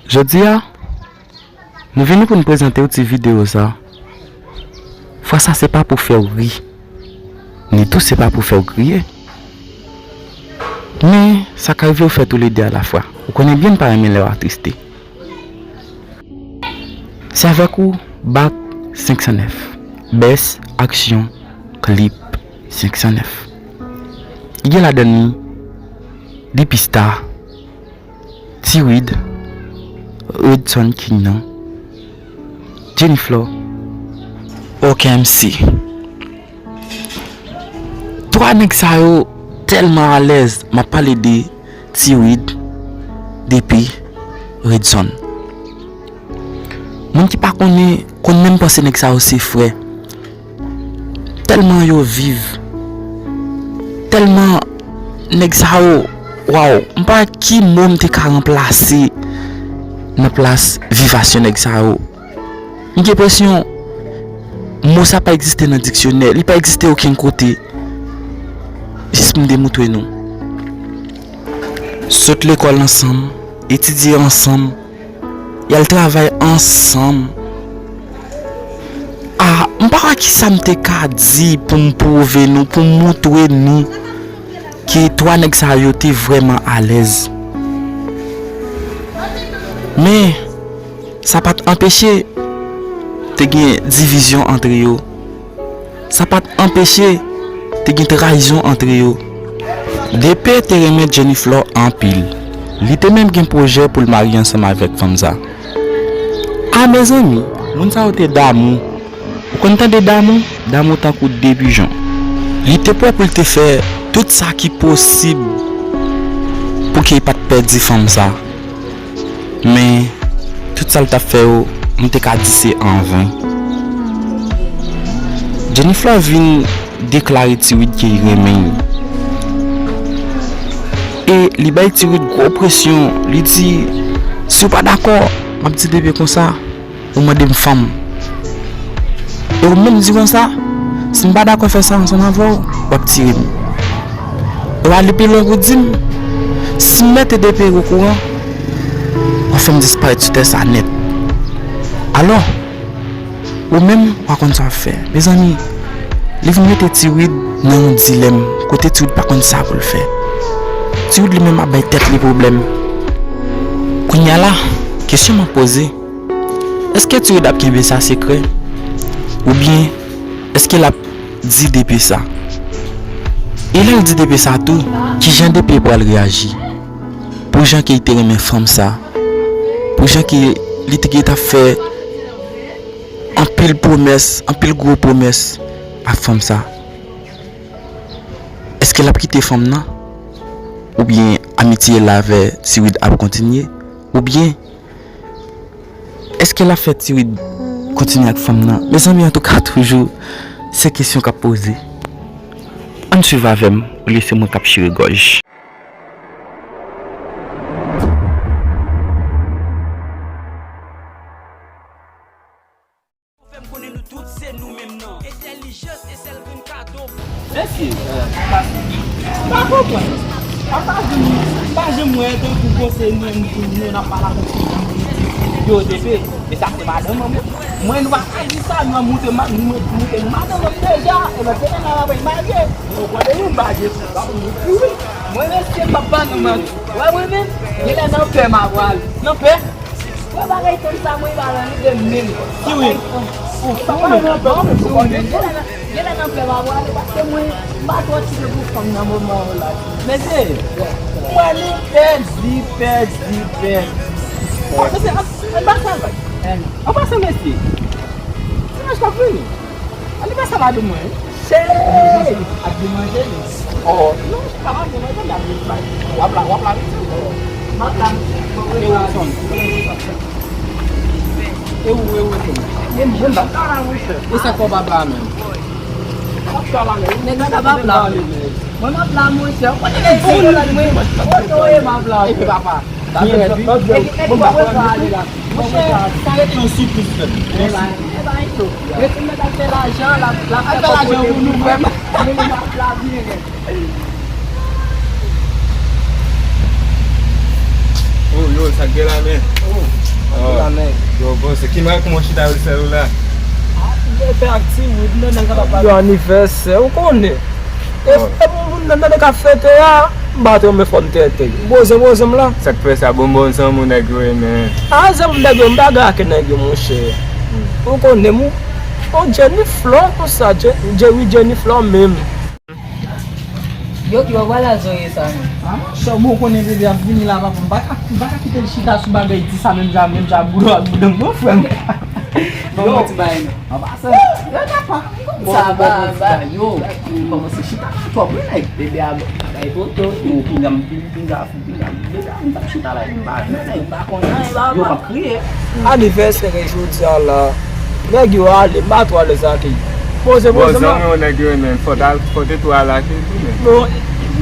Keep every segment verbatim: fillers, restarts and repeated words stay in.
Jodi a, nou vini pou n prezante w ti videyo sa. Fwa sa se pa pou fè w ri, ni tou se pa pou fè w kriye. Men, sa ka rive w fè toulede alafwa. Ou konnen byen m pa renmen lè w atriste. Se avèk ou, Bak senk san nèf, Best Action Clip senk san nèf. Li gen ladan li D P Star, T-Wid, Redson King nan, Jenny Flor, O K M C. Twa nèg sa yo tèlman alèz, m ap pale de T-Wid, D P, Redson. Moun ki pa konnen, konn menm panse nèg sa yo se frè. Tèlman yo viv. Tèlman nèg sa yo, waw, m pa wè ki mo m te ka ranplase nan plas vivasyon nèg sa yo. M gen enpresyon mo sa pa egziste nan diksyonè, li pa egziste okenn kote. Jis pou m demontre nou. Sot lekòl ansanm, etidye ansanm, y al travay ansanm. A, m pa wè kisa m te ka di pou m pwouve nou, pou m montre nou ke twa nèg sa yo te vrèman alèz. Men, sa pa t anpeche te gen divizyon antre yo. Sa pa t anpeche te gen trayizon antre yo. D P te renmen Jenny Flor anpil. Li te menm gen pwojè pou l marye ansanm avèk fanm sa. A, mezanmi, moun sa yo te damou. Ou konn tande damou? Damou tankou de pijon. Li te prè pou l te fè tout sa ki posib pou ke l pa t pèdi fanm sa. Men, tout sa l t ap fè yo, m te ka di se anven. Jenny Flor vin deklare T-Wid ke li renmen l. E li bay T-Wid gwo presyon, li di, "Si w pa dakò, m ap di D P konsa, ou mande m fanm." E ou menm di konsa, "Si m pa dakò fè sa ansanm avè w, w ap tire m." E w ale pi lwen pou di m, "Si m mete D P okouran, w ap fè m disparèt sou tè sa nèt." Alò, ou menm, w pa konn sa w ap fè. Mezanmi, li vin mete T-Wid nan yon dilèm, kote T-Wid pa konn sa pou l fè. T-Wid li menm ap bay tèt li pwoblèm. Kounye a la, kesyon m ap poze, èske T-Wid ap kenbe sa sekrè? Oubyen, èske l ap di D P sa? E lè l di D P sa tou, kijan D P pral reyaji? Pou jan ke li te renmen fanm sa, pou jan ke li te gentan fè anpil pwomès, anpil gwo pwomès ak fanm sa. Èske l ap kite fanm nan? Oubyen amitye l avè T-Wid ap kontinye? Oubyen èske l ap fè T-Wid kontinye ak fanm nan? Mezanmi, antouka, toujou, se kesyon k ap poze. Ann swiv avè m, olye se mwen k ap chire gòj. Fè m konnen nou tout se nou menm nan. Entèlijans e sèl grenn kado. Mesye, m pa konprann. M pa janm, m pa janm wè tankou konsèy nou, nou, nou n ap pale avèk moun yo te fè. E sa se madanm mwen. Mwen, nou pa ka di sa, nou ap moute ma-, nou moute madanm mwen deja. E lòt semèn la, m ap marye. Ou konprann, wi, m pa gen, m pa konn moute, wi. Mwen, mesye, m p ap ba nou manti. Wè, mwen menm, genlè nan pè m a pral. Nan pè. Wè bagay fanm sa mwen pa nan lide m menm. Ki wi? Ou fou menm. Genlè nan, genlè nan pè pa pwale paske mwen m pa twò tire pou fanm nan moman yo la. Mesye, mwen nou pèdi, pèdi, pèdi. Paske se an, an pasan, an pasan mesye. Ti mèch k ap vini. Ann pase madanm mwen, wi. Cheri! Ap vin manje, li. Oh, non, se pa manje, manje, m ap vin bay. W ap la, w ap la, wi. M ap la, wi. E ou, Son? E ou, e ou, e ou? E m, m ap la, wi, chè. E sa k fè w p ap la menm? M ap la, wi. Nèg la p ap la. Mwen, m ap la, monchè. Ou konnen nèg se yo la, mwen. Oto, e m ap la. Epi papa. Sa fè di. Monchè, sa rete yon sipriz fèt. Rete mèt ap fè lajan, l ap, l ap fè kòb kote pou nou. Mwen, m ap la byen rèd. Oh, yo, sa k gen la, men? Oh, sa k gen la, men? Yo, bon, se ki mak mwen chita yo sèl ou la? Ah, yo, anivèsè, ou konnen. E, oh, e pou moun nan tande k ap fete a, m pa tande fò m tete. Boze, boze m la. Sa k fè sa, bonbon zanmi w nèg yo ye, men? Ah, zanmi nèg yo, m pa gen ak nèg yo, monchè. Hmm. Ou konnen, m, on Jenny Flor konsa, Je-, Jerry Jenny Flor menm. Yo, yo, vwala zoye sa, non. Ah, monchè, bon, ou konnen bebe ap vini la, papa. M pa ka, m pa ka kite l chita sou bagay di sa, menm jan, menm jan boudon ak boudon, non, frè m. Bon, bon, ti bagay, non. An pasan. Yo, papa. Sa va, va. Yo, ou kòmanse chita la twòp, wi, nèg. Bebe a, bagay poto. Yo, pinga m, pin-, pinga, pinga m. Bebe a, m t ap chita la, m pa, m pa konn anyen, papa. Yo, m ap kriye. Anivèsè jodi a la. Nèg yo ale, m pa twò alèz ak li. Poze, poze, zanmi w nèg yo, men, fò te al, fò te tou al ak li tou, men. Bon,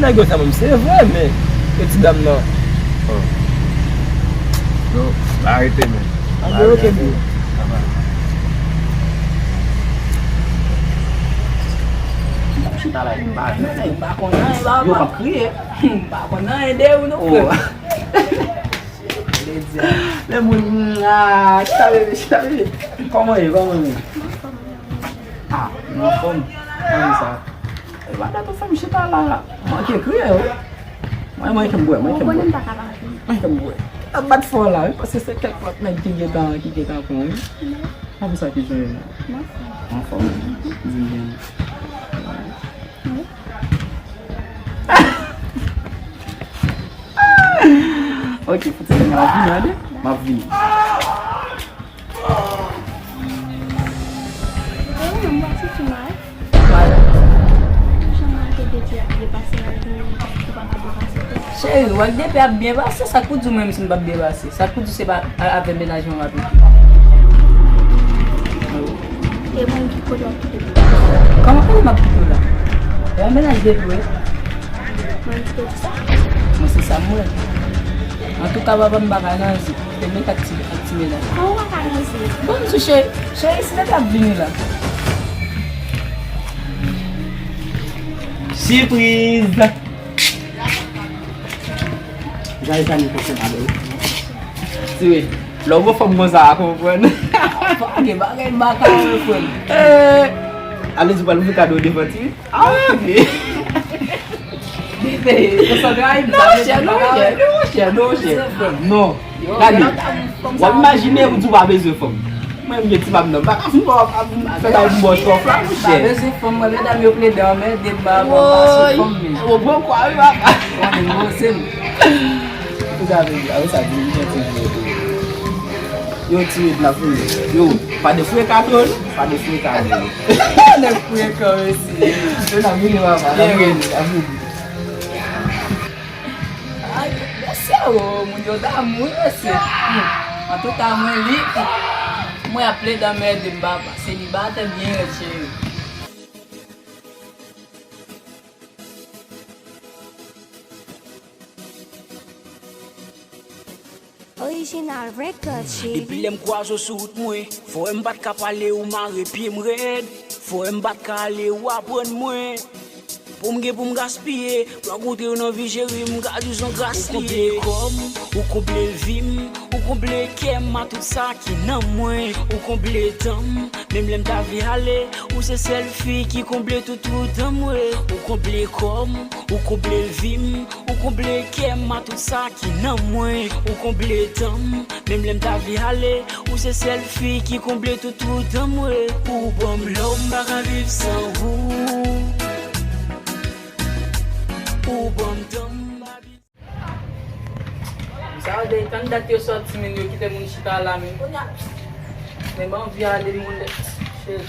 nèg yo zanmi m, se vre, men, e ti dam nan. Oh. Yo, arete, men. Anbe, ok, bro. Sa va. M t ap chita la, m pa, m pa konn anyen, papa. Yo, m ap kriye. M pa konn anyen de ou, non, frè. Lè moun, ah, chita bebe, chita bebe. Kòman ye, kòman ye? Ah, nou anfòm. Kòman sa? E pa dat ou fè m chita la. Manke kriye, wi. Mwen, mwen, ke m bwè, mwen, ke m bwè. Ou konnen m pa ka pale. Mwen, ke m bwè. Ap bat fò la, wi, paske se kèk lòt nèg ki gentan, ki gentan pran, wi. Non. Pa pou sa ki jwenn. Non. Anfòm. Di m byen. Wi. Ok, fouti, m ap vini, tande? M ap vini. Cheri, w ak depi ap byen pase, sa k pou di w menm si m p ap byen pase? Sa k pou di w se pa a-, avè mennaj mwen m ap rete? E mwen ki kote w ap kite m? Kòman kote m ap kite w la? E mennaj depi w wè? Mwen ki te di sa? Mwen se sa m wè. Antouka, papa m pa ka nan zi. Te met ak ti, ak ti medam. Kòman w pa ka nan zi? Bon, m sou cheri, cheri, si nèg la ap vini la. Sipriz! Gade sa nou fè konprann. Tire. Lè w wè fanm konsa a konprann. Pa gen bagay m pa ka wè, frè m. Eh, ale di w pral ouvri kado devan ti. Ah, ok. Konsantre a. Non, chè, non, chè, non, chè, non, chè. Non. Gade. W ap imajine ou di w pa bezwen fanm. Mwen, m gen ti bab nan. M pa ka fin fè bay pou bò chòf la, monchè. Pa bezwen fanm, mwen, medam yo plede anmède m, ba, ba, ba, sou fanm, men. Ou pran kwa, wi, papa. Konnen m, se m. Ou sa vle di, a, ou sa vle di, gen ti vle di. Yo, ti red la fini. Yo, pa de frekan, non, pa de frekan, non. Nèg frekan, mesye. Yo, n ap vini, papa, n ap vini, n ap vini. Ay, mesye, o, moun yo damou, wi, mesye. Hmm. Antouka, mwen, li, hmm. Mwen ap plede anmède m, papa. Selibatè byen rèd, cheri. Original Record, cheri. Depi lè m kwaze w sou wout mwen, fò wè m pa t ka pale, ou mare pye m rèd. Fò wè m pa t ka ale, ou aprann mwen. Pou m gen pou m gaspiye, lè w kontre w nan vi, cheri, m ka di w se yon gras li ye. Ou konble kò m, ou konble vi m, ou konble kè m a tout sa ki nan mwen. Ou konble tan m, menm lè m ta vle ale, ou se sèl fi ki konble tout twou tan mwen. Ou konble kò m, ou konble vi m, ou konble kè m a tout sa ki nan mwen. Ou konble tan m, menm lè m ta vle ale, ou se sèl fi ki konble tout twou tan mwen. Ou ban m love, m pa ka viv san ou. Ou ban m tan m, m pa viv. Sa yo de tan dat yo sòti, men yo kite moun chita la, men kounye a, men m anvi ale, moun de, cheri.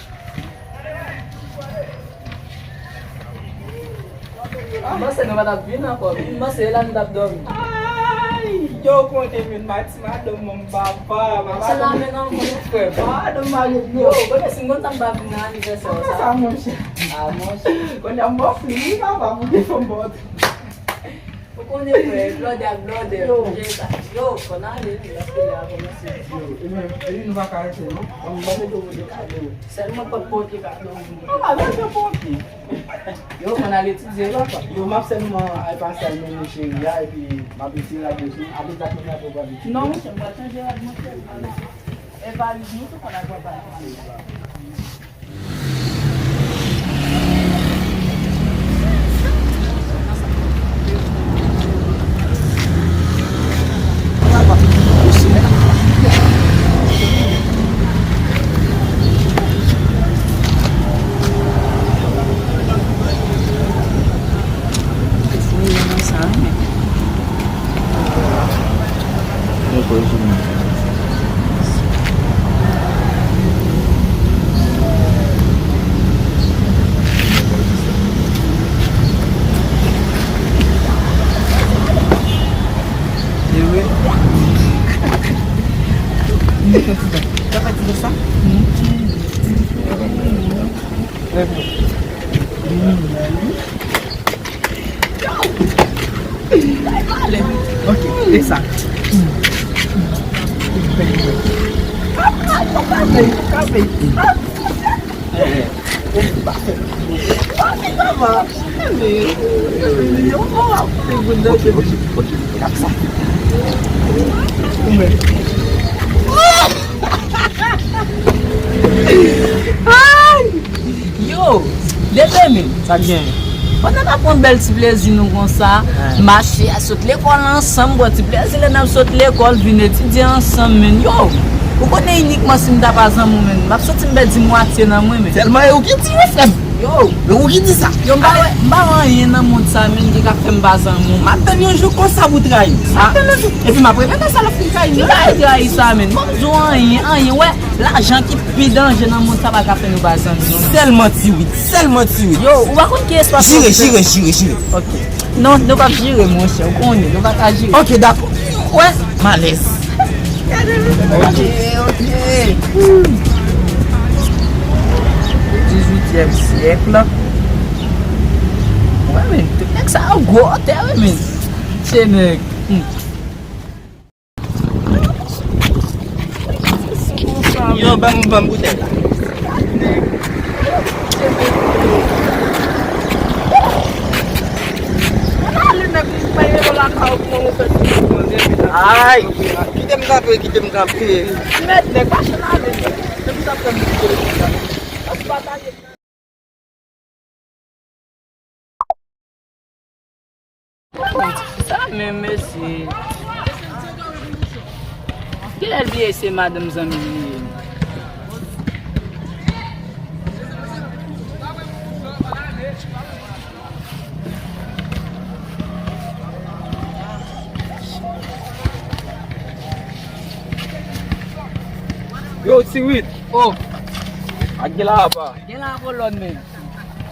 M panse nou pa t ap vin ankò. M panse e la nou t ap dòmi. Ay, yo konte menm ak ti madanm mwen, papa, papa. Se la menm nan moun frè. Madanm mari m yo. Yo, kote si m konn sa m pa vin nan anivèsè w sa. Sa, monchè. Ah, monchè. Kounye a m ofri, wi, papa, pou defo m bòt. Ou Konnen frè, blòdè ak blòdè, yo, konnen sa. Yo, fò n ale, wi, paske lè a kòmanse. Yo, e men, e nou pa ka rete, non? Ban m, ban m mete w pote kado. Sèlman pa pote kado. An, pa bezwen pote. Yo, fò n al etidye, papa. Yo, m ap sèlman al pase al mennen cheri a, epi m ap etidye rad yo sou, apre sa, kounye a pou w pale. Non, monchè, m pral chanje rad, monchè. E valiz nou tou konn ak papa. Ok, e sa. Ok, ok, ok. Yo, depi men. Sa k gen? Pandan n ap pran bèl ti plezi nou konsa, mache, sot lekòl ansanm, pran ti plezi lè n ap sot lekòl, vin etidye ansanm, men yo, ou konnen inikman si m ta pa zanmi w, men m ap santi m pèdi mwatye nan mwen, men. Sèlman e ou ki di wi, frè m. Yo. E ou ki di sa? Yo, m pa wè, m pa wè anyen nan mond sa, men ki ka fè m pa zanmi w. M ap tann yon jou konsa pou trayi. M ap tann yon jou. Epi m ap regrèt sa lè w fin trayi m. Ki bagay trayi sa, men? Ban m di w anyen, anyen, wè. Lajan ki pi danje nan mond sa pa ka fè nou pa zanmi, non. Sèlman Tiwit, sèlman Tiwit. Yo, ou pa konn kiyès pa. Jire, jire, jire, jire. Ok. Non, nou p ap jire, monchè, ou konnen, nou pa ka jire. Ok, dakò. Wè, m alèz. Ok, ok. Dizuityèm syèk la. Wè, men, tout nèg sa yo gwo wotè, wi, men. Se nèg. Hmm. Yo, ban m, ban m boutèy la. Ay, kite m kanpe, kite m kanpe. Mèt nèg, mache n ale. Sa menm, mesye. Kilè l bliye se madanm zanmi l li ye? Yo, Tiwit. Oh. Ak gen la apa? Gen la apa lòn, men.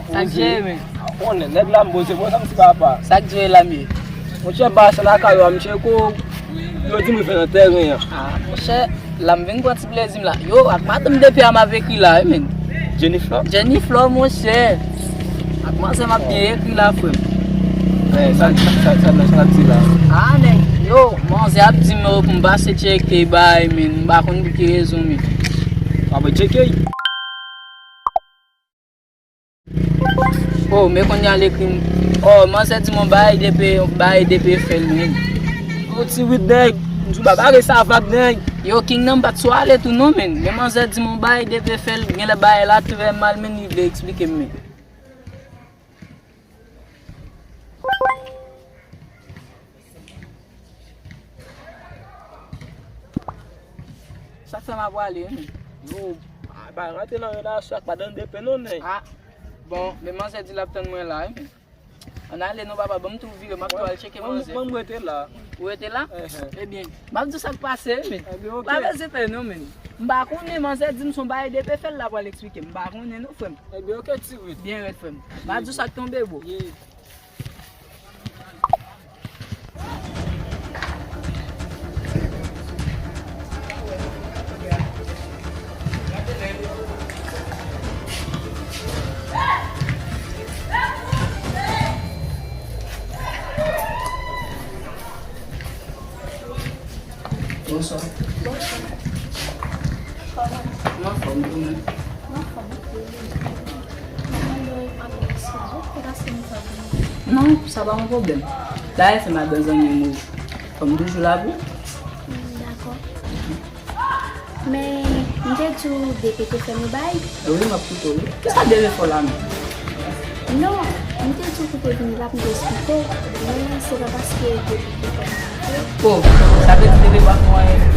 Sa k jere, men? Konnen, nèg la m poze, mwen sa m ti papa. Sa k jere la, men? Monchè, m pase lakay ou a, m tcheke w, yo di m rive nan tèren an. Ah, monchè, la m vin pran ti plezi m la. Yo, ak madanm depi a m ap ekri la, wi, men. Jennifer? Jennifer, monchè. Ak manzè m ap byen ekri la, frè m. Eh, sa, sa, sa, sa, sa l ap di la? Ah, nèg, yo, manzè ap di m, yo, pou m pase tcheke bay, men, m pa konn pou ki rezon, men. W ap tcheke? Oh, men kounye a l ekri m. Oh, manzè di m yon bagay depi, yon bagay depi fè l, men. Oh, Tiwit nèg, m di w pa bare sa vag nèg. Yo, King nan m pa t sou ale tou non, men. Men manzè di m yon bagay depi fè l, genlè bagay la trè mal, men li vle eksplike m, men. Sa k fè m ap prale, wi, men. Yo, pa rantre nan relasyon ak madanm depi non, nèg. Ah, bon, men manzè di l ap tann mwen la, wi, men. Ann ale non, papa, ban m tou vire, m ap tou al tcheke manzè. Mwen, mwen, mwen rete la. Ou rete la? Ebyen, m ap di w sa k pase, wi, men. Ebyen, ok. Pa bezwen pè non, men. M pa konnen, manzè di m se yon bagay depi fè l la pral eksplike m. M pa konnen non, frè m. Ebyen, ok, Tiwit. Byen rèd, frè m. M ap di w sa k tonbe, bro. Yeah. Bonswa. Bonswa. Kòman? M anfòm, ou menm? M anfòm. Non, sa pa yon pwoblèm. Dayè, se madan zanmi m ou. Fò m toujou la pou ou. Dakò. Men, m te di w D P te fè nou bay? Wi, m ap koute w, wi. Kisa D P fè w la menm? Non, m te di w pou te vini la pou m te esplike w. Men, se pa paske D P te fè nou bay. O, sa vle di D P pa fè w anyen?